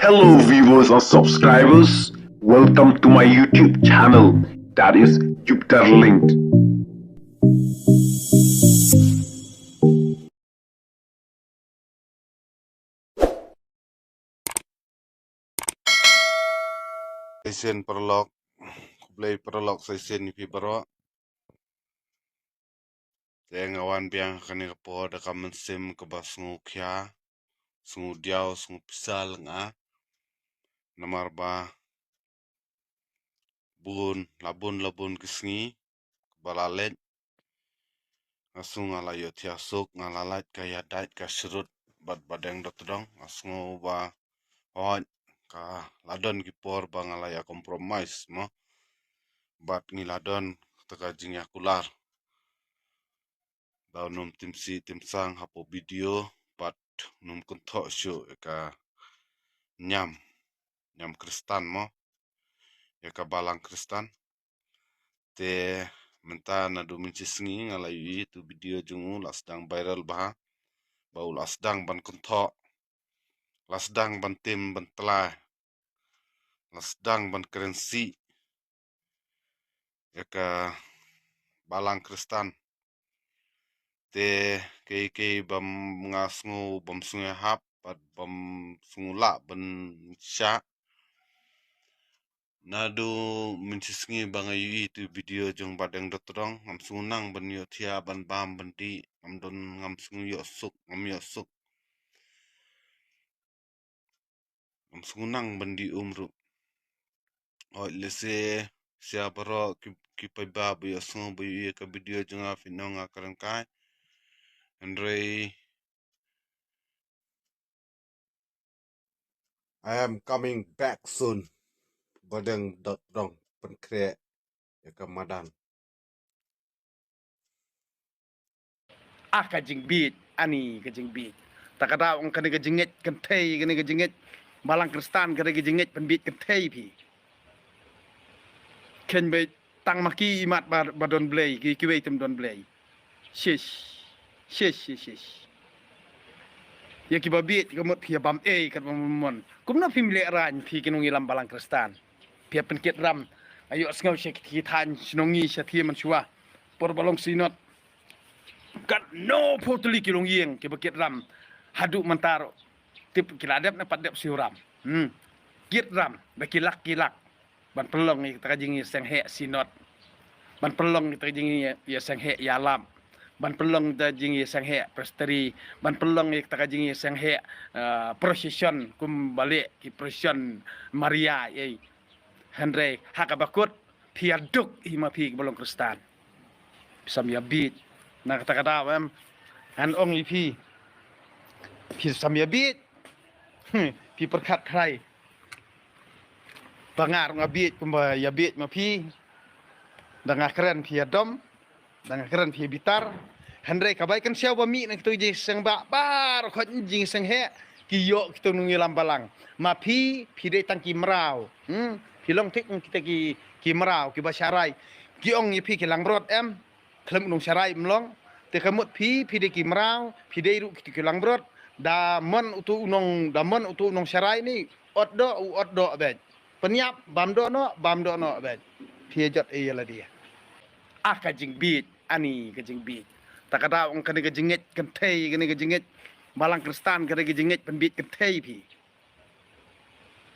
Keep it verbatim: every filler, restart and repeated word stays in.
Hello viewers and subscribers, welcome to my YouTube channel, that is Jupiter Linked. Session paralok, khublei paralok session ïa phi baroh. Te nga wan biang ha kane ka por da ka mynsiem kaba sngew khia, sngew diaw, sngew pisa lynga. Namar ba bun, la bun, la bun ki sngi ba la leit, nga sngew nga la ïohthiah suk, nga la lait ka ïadait ka shrut bad ba deng dot dong, nga sngew ba hooid ka la don ki por ba nga la ïa compromise mo. Bad ngi la don kata ka jingïakular da u num tim sih tim sang hapoh video bad num kynthoh shuh ïa ka niam, niam Khristan mo, ïa ka balang Khristan. Te mynta naduh mynshisngi nga la ïohi tu video jong u la sdang viral bha, ba u la sdang ban kynthoh, la sdang ban tim ban tlai, la sdang ban kren sih ïa ka balang Khristan. Te kei kei bam nga sngew bam sngew hap bad bam sngew lah ban shah. Naduh mynshisngi ba nga ïohi tu video jong ba deng dot dong, ngam sngew nang ban ïohthiah ban bam ban dih, ngam don, ngam sngew ïoh suk, ngam ïoh suk. Ngam sngew nang ban dih um ruh. Hooid lehse sia baroh ki, ki paidbah ba ïohsngew ba ïohi ïa ka video jong nga phin ong nga kren kai. Hynrei I am coming back soon. Ba deng dot dong pynkhreh ïa ka madan. Ah, ka jingbieit, ani ka jingbieit. Ta ka daw ong kane ka jingngeit kynthei, kane ka jingngeit balang Khristan, kane ka jingngeit pynbieit kynthei phi. Khein beit tang ma ki imat ba, ba don Blei, ki, kiwei tim don Blei. Shish. Shish, shish, shish. Ïa kiba bieit ka mut phi ïa bam ei kat bam mon. Kumno phim leh raiñ phi ki nongïalam balang Khristan. Phi ïa pynkit ram. Ayo sngew sha ki thaiñ shnong ngi sha thie mynshuwa. Por ba long synod. Katno phew tylli ki longïing kiba kit ram. Haduh mynta ruh tip ki la dep ne pat dep siew ram. Hmm. Kit ram da ki lak ki lak. Ban pynlong ïa kata ka jingïaseng heh synod. Ban pynlong ïa kata ka jingïaseng heh ïalap. Ban pynlong ïa kata ka jingïaseng heh presbytery. Ban pynlong ïa kata ka jingïaseng heh, eh, procession kumba leh ki procession Maria ei. Hynrei ha kaba kut phi ïa duk hi ma phi kiba long Khristan. Phi sam ïa bieit. Na kata ka daw em. Ngan ong ïa phi. Phi sam ïa bieit. Hmm, phi pyrkhat khrai. Ba nga ruh nga bieit kumba ïa bieit ma phi. Da nga kren phi ïa dom. Da nga kren phi ïa bitar. Hynrei ka bai kan siaw ba mih na kito jingseng ba bar khot jingseng heh. Ki ïoh kito nongïalam balang. Ma phi, phi dei tang ki mraw. Hmm? Phi long thik kita ki, ki mraw, kiba sharai. Ki ong ïa phi ki langbrot em. Khlem u nongsharai mlong. Te ka mut phi, phi dei ki mraw, phi dei ruh kito ki langbrot. Da mon uto u nong, da mon uto u nongsharai ni. Ot doh, u ot doh beit. Pynïap, bam doh noh, bam doh noh beit. Phi ïa jot ei ïa lade. Ah, ka jingbieit, ani ka jingbieit. Ta ka daw ong kane ka jingngeit kynthei, kane ka jingngeit balang Khristan, kane ka jingngeit pynbieit kynthei phi.